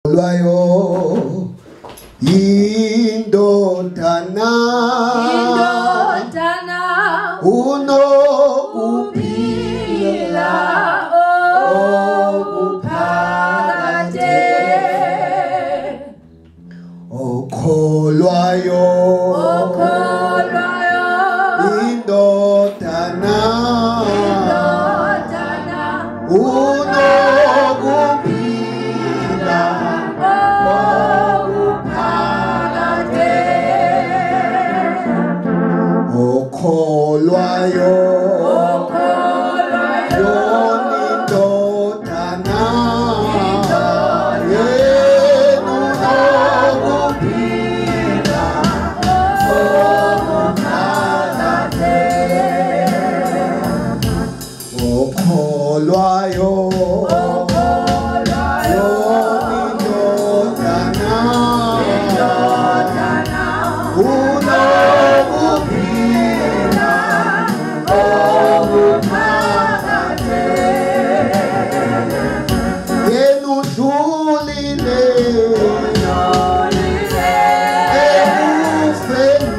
Lwayo indodana indodana unokuphila okuphakade okholwayo okholwayo indodana indodana unokuphila okuphakade okholwayo okholwayo indodana yena unokuphila okuphakade okholwayo okholwayo indodana indodana unokuphila okuphakade yena udlulile udlulile ekufeni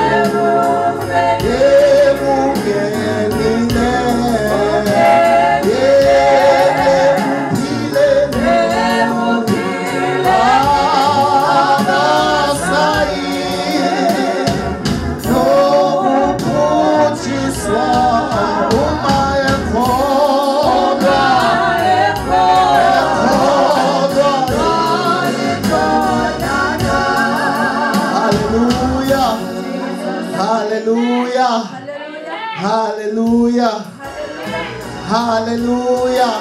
ekufeni ekungenile yena ekuphileni ekuphileni akasayi nokubhujiswa uma ekholwa ekholwa Hallelujah. Hallelujah. Hallelujah. Hallelujah.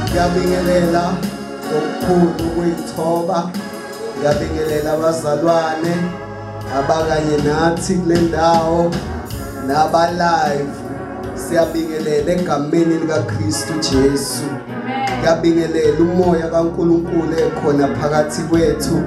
Ngiyabingelela okukhulu ukuyithoba. Ngiyabingelela abazalwane abakanye nathi kule ndawo naba live. Siyabingelela egameni likaKristu Jesu. Ngiyabingelela umoya kaNkulunkulu ekhona phakathi kwethu.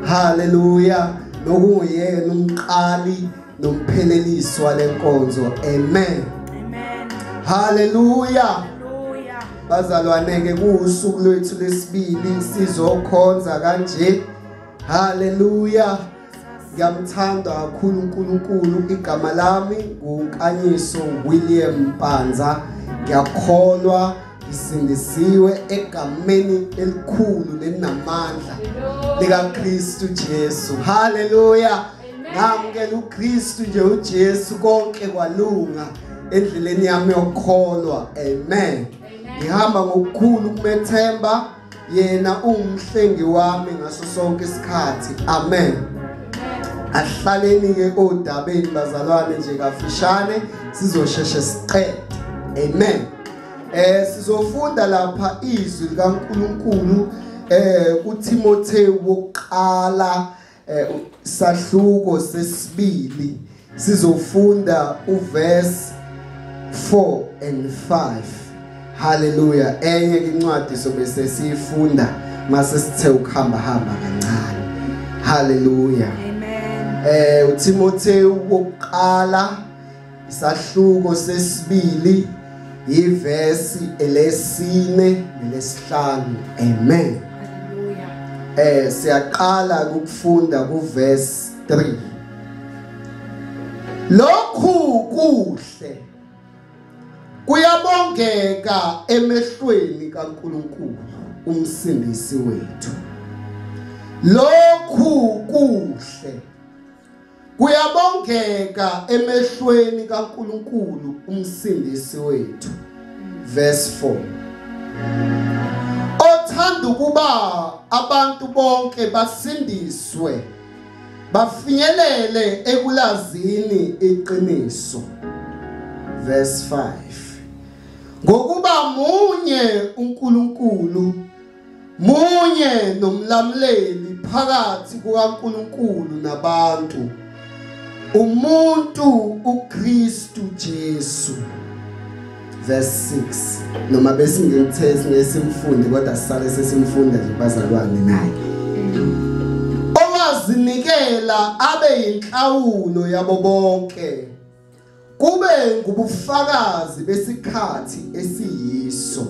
Hallelujah. Nokunguyena umqali nomphelelisi walenkonzo. Amen. Amen. Hallelujah. Hallelujah. Bazalwane ke kuusuku lwethu lesibili sizokhonza kanje. Hallelujah. Ngiyamthanda kakhulu uNkulunkulu. Igama lami nguNkanyiso William Mpanza. Ngiyakholwa ngisindisiwe egameni elikhulu nelinamandla likaKristu Jesu. Hallelujah. Ngamukela uKristu nje uJesu konke kwalunga endleleni yami yokukholwa. Amen. Ngihamba ngokukhulu kumethemba yena ungumhlengi wami ngaso sonke isikhathi. Amen. Ahlaleni ke odabeni bazalwane nje kafishane sizosheshe siqede. Amen. Sizofunda lapha izwi likaNkulunkulu uTimotheo wokuqala sahluko sesibili. Sizofunda uverse 4 and 5. Hallelujah. Enye incwadi sobe sesifunda mase sithe ukuhamba hamba kancane. Hallelujah. Amen. uTimotheo wokuqala isahluko sesibili ivesi elesine nelesihlanu. Amen. Hallelujah. Siyaqala ukufunda kuverse 3. Lokhu kuhle kuyabongeka emehlweni kaNkulunkulu umsindisi wethu. Lokhu kuhle kuyabongeka emehlweni kaNkulunkulu umsindisi wethu. Verse 4. Othanda ukuba abantu bonke basindiswe bafinyelele ekulazini iqiniso. Verse 5. Ngokuba munye uNkulunkulu, munye nomlamuleli phakathi kukaNkulunkulu nabantu, umuntu uKristu Jesu. Verse 6. Noma besingekuthe ngesimfundi kodwa sisale sesimfunda nje bazalwane naye. Owazinikela abe yinhlawulo yabo bonke, kube ngubufakazi besikhathi esiyiso.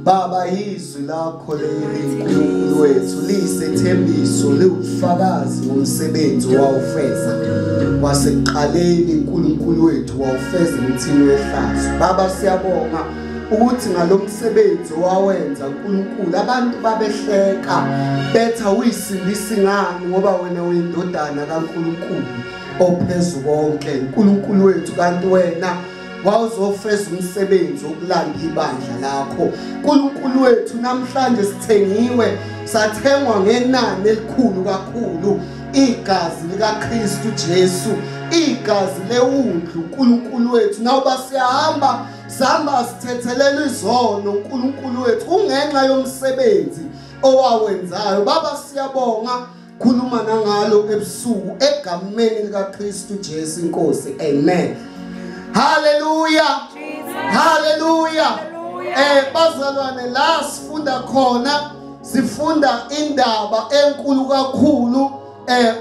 Baba, izwi lakho leli Nkulunkulu wethu liyisethembiso, liwufakazi ngomsebenzi owawufeza kwasekuqaleni. uNkulunkulu wethu wawufeza emthini wehlazo. Baba, siyabonga ukuthi ngalomsebenzi owawenza uNkulunkulu abantu babehleka bethi awuyisindisi ngani, ngoba wena uyindodana kaNkulunkulu ophezu konke. uNkulunkulu wethu, kanti wena wawuzofeza umsebenzi wokulanda ibandla lakho. uNkulunkulu wethu, namhlanje sithengiwe, sathengwa ngenani elikhulu kakhulu, igazi likaKristu Jesu, igazi lewundlu. uNkulunkulu wethu, nawuba siyahamba sihamba sithethelela izono uNkulunkulu wethu kungenxa yomsebenzi owawenzayo. Baba, siyabonga, khuluma nangalo ebusuku egameni likaKristu Jesu inkosi. Amen. Hallelujah. Hallelujah. Bazalwane, la sifunda khona, sifunda indaba enkulu kakhulu.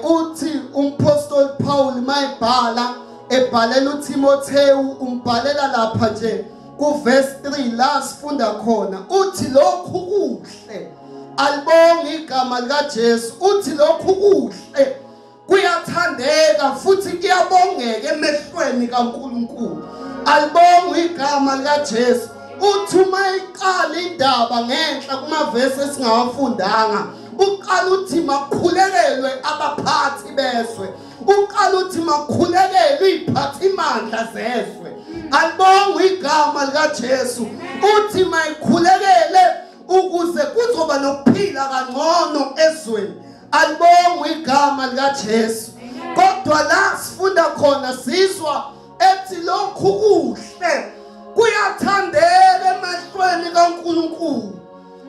Uthi umpostoli Paul mayibhala ebhalela uTimotheu, umbhalela lapha nje ku verse 3 la sifunda khona, uthi lokhu kuhle, alibonge igama likaJesu. Uthi lokhu kuhle kuyathandeka futhi kuyabongeka emehlweni kaNkulunkulu. Alibonge igama likaJesu. Uthi uma iqala indaba ngenhla kumavesi esingawafundanga, uqala uthi makhulekelwe abaphathi bezwe, uqala uthi makhulekelwe iziphathimandla zezwe. Alibonge igama likaJesu. Uthi mayikhulekele ukuze kuzoba nokuphila kangcono ezweni. Alibongwe igama likaJesu. Kodwa la sifunda khona sizwa ethi lokhu kuhle kuyathandeka emehlweni kaNkulunkulu.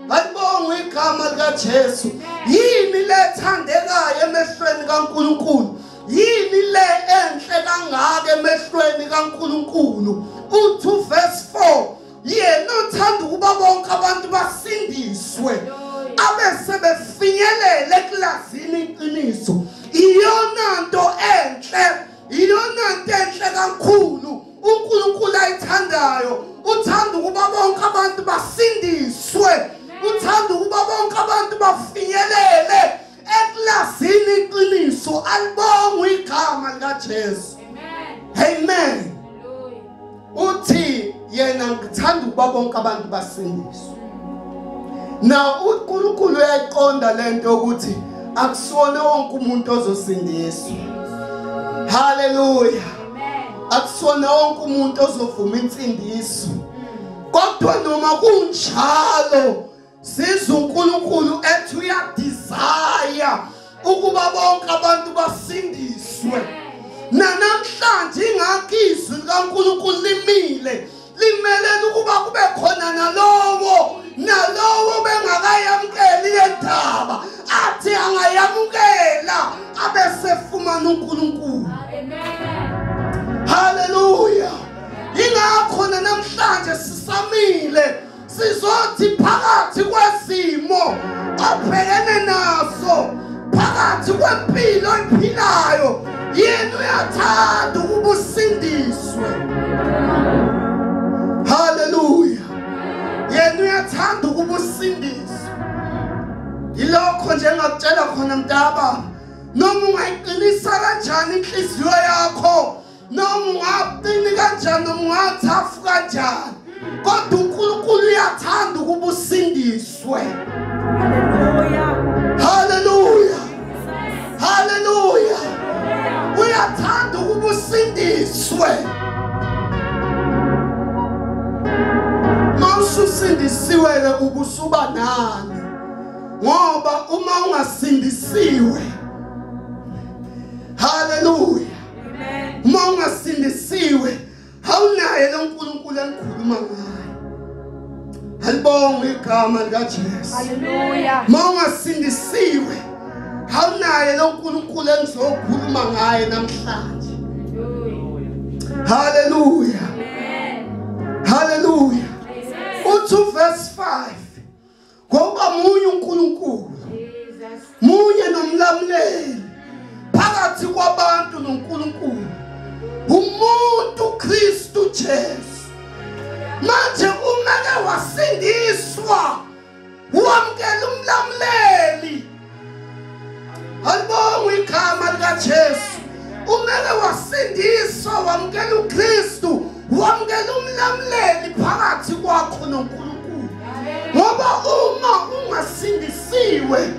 Alibongwe igama likaJesu. Yini lethandekayo emehlweni kaNkulunkulu? Yini le enhle kangaka emehlweni kaNkulunkulu? Uthi verse 4, yena uthanda ukuba bonke abantu basindiswe abese befinyelele ekulazini iqiniso. Iyona nto enhle, iyona nto enhle kakhulu uNkulunkulu ayithandayo. Uthanda ukuba bonke abantu basindiswe, uthanda ukuba bonke abantu bafinyelele ekulazini iqiniso. Alibongwe igama likaJesu. Amen. Uthi yena ngithanda ukuba bonke abantu basindiswe. Now uNkulunkulu uyayiqonda lento ukuthi akusiwona wonke umuntu ozosindiswa. Hallelujah. Akusiwona wonke umuntu ozovuma insindiso. Kodwa noma kunjalo, sizwe uNkulunkulu ethi uyadesire ukuba bonke abantu basindiswe. Namhlanje ingakho izwi likaNkulunkulu limile, limelele ukuba kube khona nalowo bengakayamukeli le ndaba, athi angayamukela abesefumana uNkulunkulu. Amen. Hallelujah. Ingakho namhlanje sisamile, sizothi phakathi kwesimo obhekene naso, phakathi kwempilo oyiphilayo, yena uyathanda ukuba usindiswe. Hallelujah. Yena uyathanda ukuba usindiswe. Yilokho nje engakutshela khona mntaba, noma ungayiqinisa kanjani inhliziyo yakho, noma ungaqini kanjani, noma ungathafu kanjani, kodwa uNkulunkulu uyathanda ukuba usindiswe. Hallelujah. Hallelujah. Hallelujah. Uyathanda ukuba usindiswe. Mawususindisiwe ke ubusuba nani? Ngoba uma ungasindisiwe, hallelujah, uma ungasindisiwe awunaye lo uNkulunkulu engikhuluma ngaye. Alibongwe igama likaJesu. Hallelujah. Uma ungasindisiwe awunaye lo uNkulunkulu engizokhuluma ngaye namhlanje. Hallelujah. Hallelujah. Uthi verse 5, ngoba munye uNkulunkulu, munye nomlamuleli phakathi kwabantu noNkulunkulu, umuntu Kristu Jesu. Manje uma ke wasindiswa Umlamuleli phakathi kwakho noNkulunkulu. Ngoba uma ungasindisiwe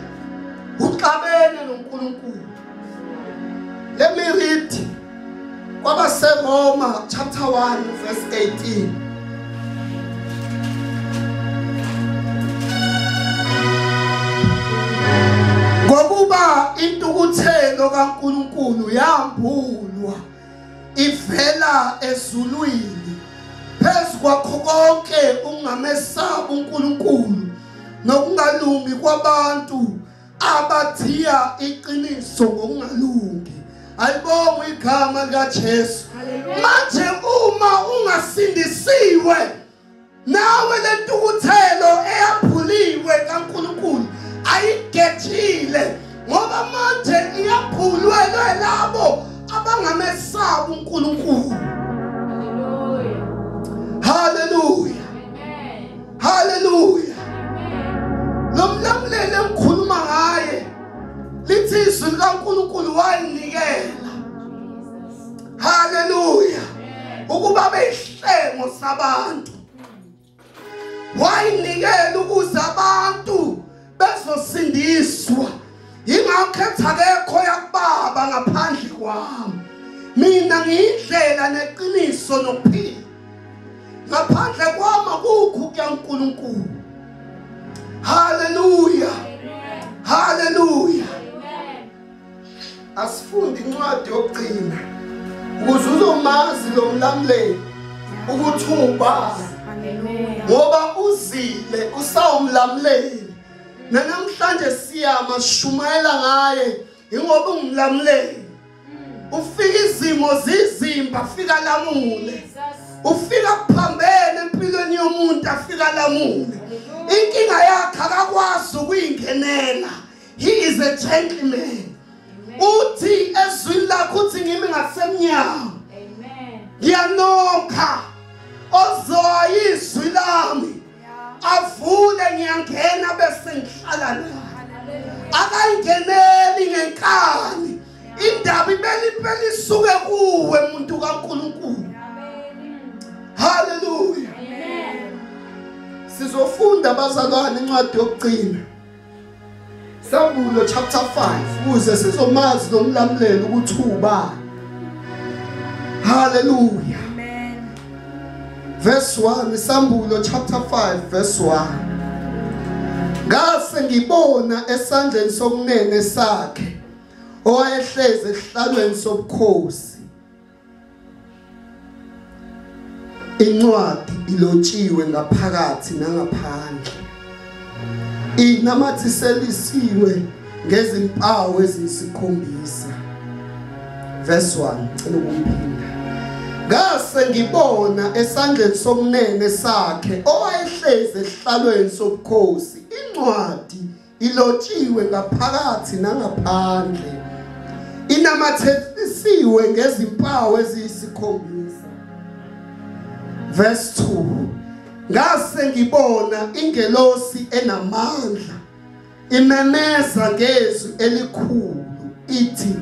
uxabene noNkulunkulu. Let me read kwabaseRoma chapter 1 verse 18. Ngokuba intukuthelo kaNkulunkulu yambulwa ivela ezulwini phezu kwakho konke ungamesabi uNkulunkulu nokungalungi kwabantu abathiya iqiniso ngokungalungi. Ayibongwe igama likaJesu. Manje uma ungasindisiwe nawe lentukuthelo eyaphuliwe kaNkulunkulu ayigejile, ngoba manje iyaphulwelwe labo abangamesabi uNkulunkulu. Hallelujah. Hallelujah. Lo mlamuleli engikhuluma ngaye lithi izwi likaNkulunkulu wayinikela. Hallelujah. Ukuba beyihlengo sabantu. Wayinikela ukuze abantu bezosindiswa. Ingakho akekho yakubaba ngaphandle kwami. Mina ngiyindlela neqiniso nokuphila. Ngaphandle kwami akukho kuyaNkulunkulu. Hallelujah. Hallelujah. Asifunde incwadi yokugcina ukuze uzomazi lo mlamuleli ukuthi ungubani. Ngoba uzile usawumlamuleli. Namhlanje siyama sishumayela ngaye ingoba ungumlamuleli. Ufika izimo zizimba afika lamule. Ufika kuphambene empilweni yomuntu afika lamule. Inkinga yakhe akakwazi ukuyingenela. He is a gentleman. Uthi ezwini lakho uthi ngimi ngasemnyango. Amen. Ngiyanokha ozoya izwi lami avule ngiyangena bese ngihlala naye. Akayingeneli ngenkani. Indaba ibele isuke kuwe muntu kaNkulunkulu. Hallelujah. Amen. Sizofunda bazalwane incwadi yokugcina. Sambulo chapter 5 ukuze sizomazi lo mlamuleli ukuthi ubani. Hallelujah. Amen. Verse 1, Sambulo chapter 5 verse 1. Ngase ngibona esandleni sokunene sakhe owayehlezi esihlalweni sobukhosi incwadi ilotshiwe ngaphakathi nangaphandle, inamathiselisiwe ngezimpawu eziyisikhombisa. Verse 1, cela ukumphinda. Ngase ngibona esandleni sokunene sakhe owayehlezi esihlalweni sobukhosi incwadi ilotshiwe ngaphakathi nangaphandle, inamathelisiwe ngezimpawu eziyisikhombisa. Verse 2, ngase ngibona ingelosi enamandla imemeza ngezwi elikhulu ithi,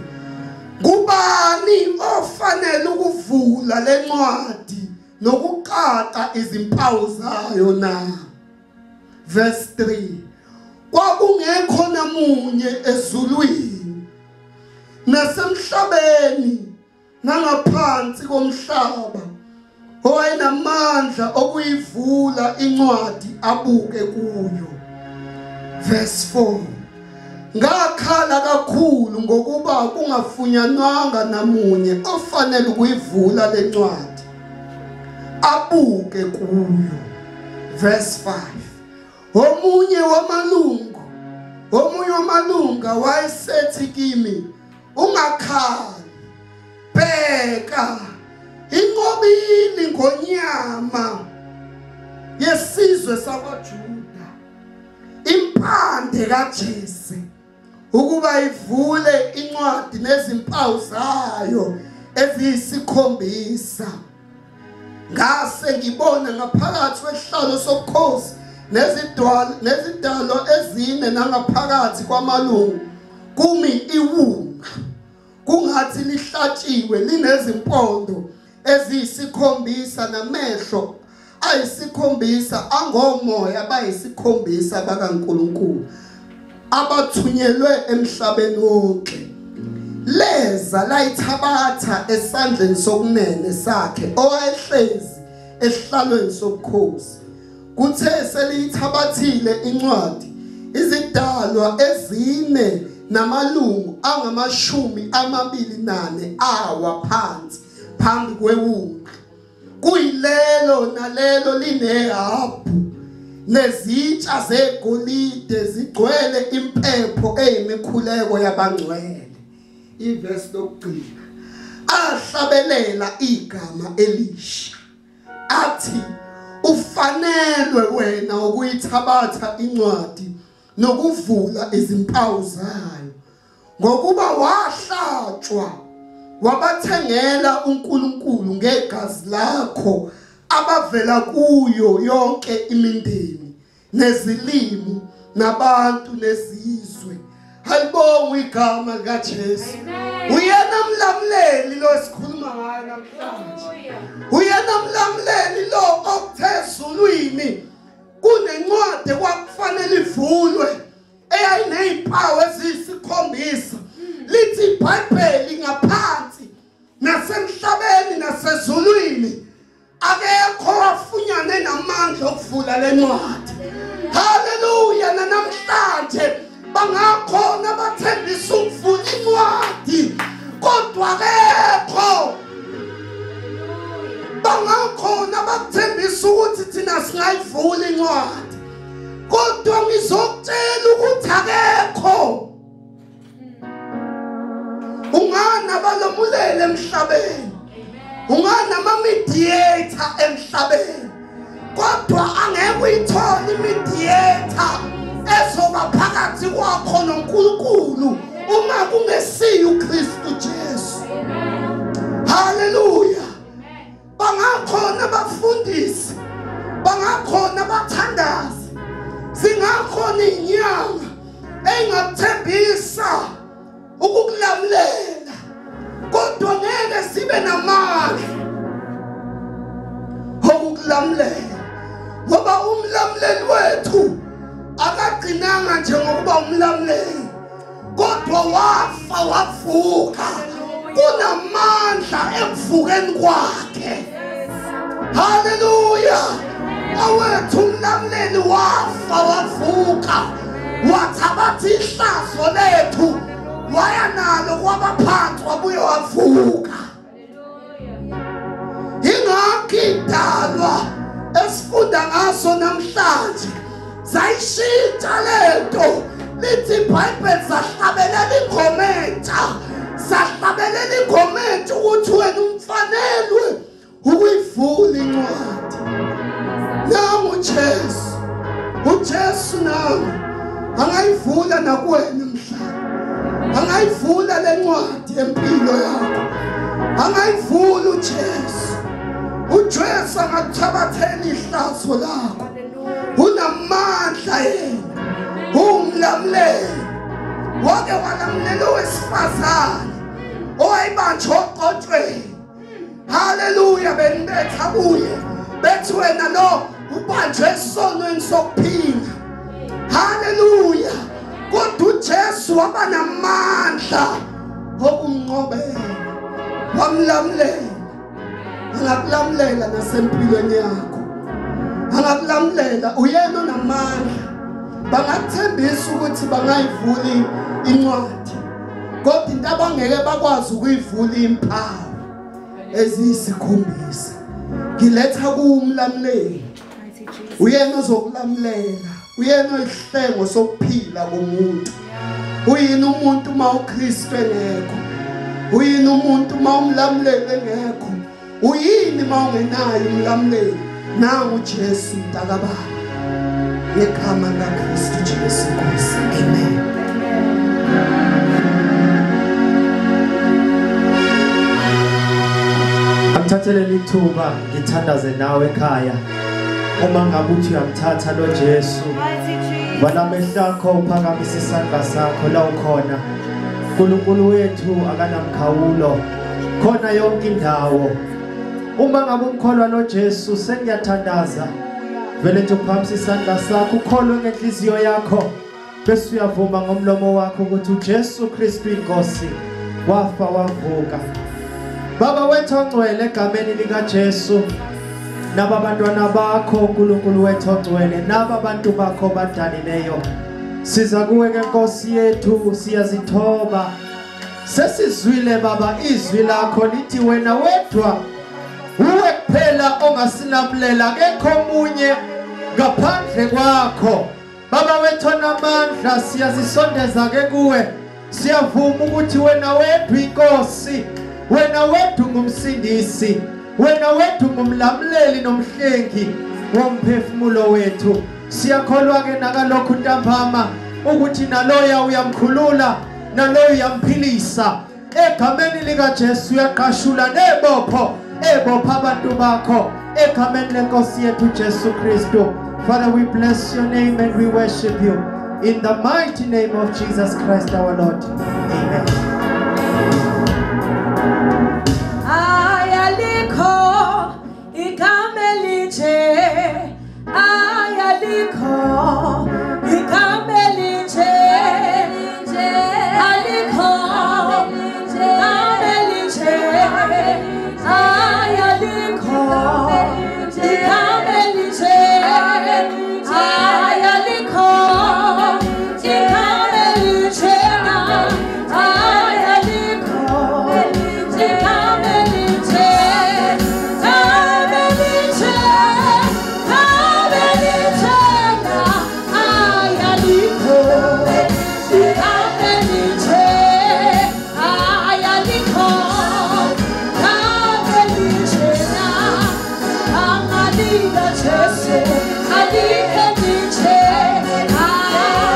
kubani ofanele ukuvula lencwadi nokuqaqa izimpawu zayo na? Verse 3, kwakungekho namunye ezulwini nasemhlabeni nangaphansi komhlaba owayenamandla okuyivula incwadi abuke kuyo. Verse 4, ngakhala kakhulu ngokuba kungafunyanwanga namunye ofanele ukuyivula lencwadi abuke kuyo. Verse 5, omunye wamalunga wayesethi kimi, ungakhali, bheka inqobile ngonyama yesizwe sakwaJuda, impande kaJese, ukuba ivule incwadi nezimpawu zayo eziyisikhombisa. Ngase ngibona ngaphakathi kwesihlalo sobukhosi nezidalo ezine nangaphakathi kwamalungu kumi iwundlu, kungathi lihlatshiwe, linezimpondo eziyisikhombisa namehlo ayisikhombisa angomoya bayisikhombisa bakaNkulunkulu abathunyelwe emhlabeni wonke. Leza layithabatha esandleni sokunene sakhe owayehlezi esihlalweni sobukhosi. Kuthe seliyithabathile incwadi, izidalwa ezine namalungu angama-24 awa phansi phambi kwewundlu. Kuyilelo nalelo linehabhu nezitsha zegolide zigcwele impepho eyimikhuleko yabangcwele. Ivesi lokugcina, ahlabelela igama elisha athi, ufanelwe wena ukuyithabatha incwadi nokuvula izimpawu zayo, ngokuba wahlatshwa wabathengela uNkulunkulu ngegazi lakho abavela kuyo yonke imindeni nezilimi nabantu nezizwe. Halibongwe igama likaJesu. Uyena mlamuleli lo esikhuluma ngaye namhlanje. Uyena mlamuleli lo okuthe ezulwini kunencwadi kwakufanele ivulwe eyayinezimpawu eziyisikhombisa. Lithi iBhayibheli ngaphansi nasemhlabeni nasezulwini akekho wafunyane namandla okuvula lencwadi. Haleluya. Namhlanje bangakhona bathembisa ukuvula incwadi kodwa akekho. Bangakhona bakuthembisa ukuthi thina singayivula incwadi kodwa ngizokutshela ukuthi akekho. Ungana balamulele emhlabeni, ungana ama-mediator emhlabeni, kodwa angeke uyithole i-mediator ezoba phakathi kwakho noNkulunkulu uma kungesiyo uKristu Jesu. Haleluya. Bangakhona abafundisi, bangakhona abathandazi, singakhona inyanga engakuthembisa ukukulamulela, kodwa ngeke sibe namandla okukulamulela, ngoba umlamuleli wethu akagcinanga nje ngokuba umlamuleli, kodwa wafa wavuka. Kunamandla ekuvukeni kwakhe. Haleluya. Awethu umlamuleli wafa wavuka, wathabatha ihlazo lethu waya nalo kwabaphansi wabuye wavuka. Ingakho idalwa esifunda ngaso namhlanje sayishintsha lento. Lithi iBhayibheli sahlabelela ingoma entsha, sahlabelela ingoma entsha ukuthi wena umfanelwe ukuyivula incwadi. Nangu uJesu, uJesu nangu angayivula nakuwena mhlaba, angayivula lencwadi empilo yakho, angayivula uJesu. uJesu angakuthabathela ihlazo lakho. Unamandla yena, umlamuleli. Wake walamlela owesifazane owayibanjwe oqotshweni. Haleluya. Benibetha kuye bethi wena lo ubanjwe esonweni sokuphinga. Haleluya. Kodwa uJesu waba namandla okumnqobela, wamlamlela. Angakulamulela nasempilweni yakho, angakulamulela. Uyena onamandla. Bangakuthembisa ukuthi bangayivula incwadi, kodwa into abangeke bakwazi ukuyivula impawu eziyisikhombisa. Ngiletha kuwumlamuleli, uyena ozokulamulela, uyena oyihlengo sokuphila komuntu. Uyini umuntu uma uKristu engekho? Uyini umuntu uma umlamuleli engekho? Uyini uma ungenayo umlamuleli? Nangu uJesu mntakababa, ngegama likaKristu Jesu Nkosi. Amen. Angithathelele ithuba ngithandaze nawe ekhaya. Uma ngabe uthi uyamthatha lo Jesu, vala amehlo akho uphakamise isandla sakho la ukhona. uNkulunkulu wethu akanamkhawulo, khona yonke indawo. Uma ngabe umkholwa lo Jesu, sengiyathandaza, vele nje uphakamisa isandla sakho, ukholwe ngenhliziyo yakho, bese uyavuma ngomlomo wakho ukuthi uJesu Kristu inkosi, wafa wavuka. Baba wethu ongcwele, egameni lika Jesu, naba abantwana bakho uNkulunkulu wethu ongcwele, naba abantu bakho badalileyo, siza kuwe ke Nkosi yethu, siyazithoba. Sesizwile Baba izwi lakho lithi wena wedwa uwe kuphela ongasilamulela, akekho omunye ngaphandle kwakho. Baba wethu onamandla, siyazisondeza ke kuwe, siyavuma ukuthi wena wedwa inkosi, wena wedwa ngumsindisi, wena wedwa ngumlamuleli nomhlengi womphefumulo wethu. Siyakholwa ke nakalokhu ntambama ukuthi naloya uyamkhulula, naloya uyamphilisa. Egameni lika Jesu uyaqashula nebopho ebopha abantu bakho, egameni lenkosi yethu Jesu Kristu. Father, we bless your name and we worship you in the mighty name of Jesus Christ our Lord. Amen. Ayalikho igama elinje, ayalikho igama elinje, alikho igama elinje, ayalikho igama elinje, ayalikho igama elinje, ayalikho igama elinje, igama elinje, igama elinje, ayalikho igama elinje, ayalikho igama elinje, amalika Jesu, alikho elinje,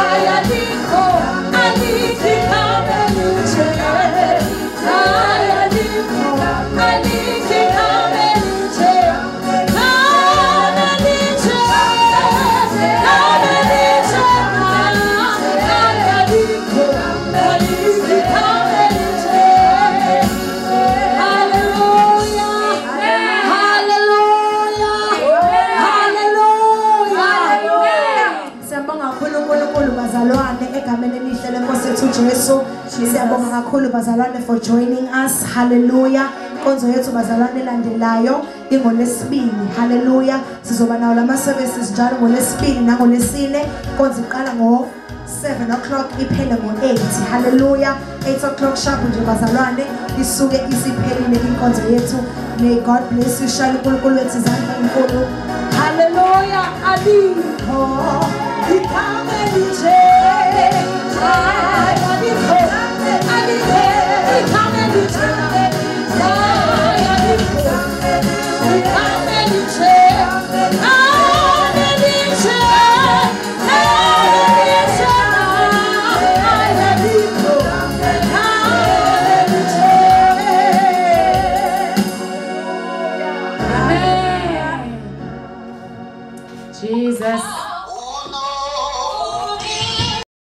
ayalikho, alikho igama elinje, ayalikho, alikho igama elinje, igama elinje, igama elinje, ayalikho, alikho igama elinje. Hallelujah, hallelujah, hallelujah. Siyabonga kakhulu uNkulunkulu bazalwane egameni elihle lenkosi yethu Jesu. Siyabonga kakhulu bazalwane for joining us. Hallelujah. Inkonzo yethu bazalwane elandelayo ingolesibili. Hallelujah. Sizoba nawo lama services njalo ngolesibili nangolesine. Inkonzo iqala ngo 7 o'clock iphele ngo-8. Hallelujah. 8 o'clock sharp nje bazalwane isuke isiphelile inkonzo yethu. May God bless you. Shaya uNkulunkulu wethu izandla enkulu. Hallelujah. Alikho igama elinje,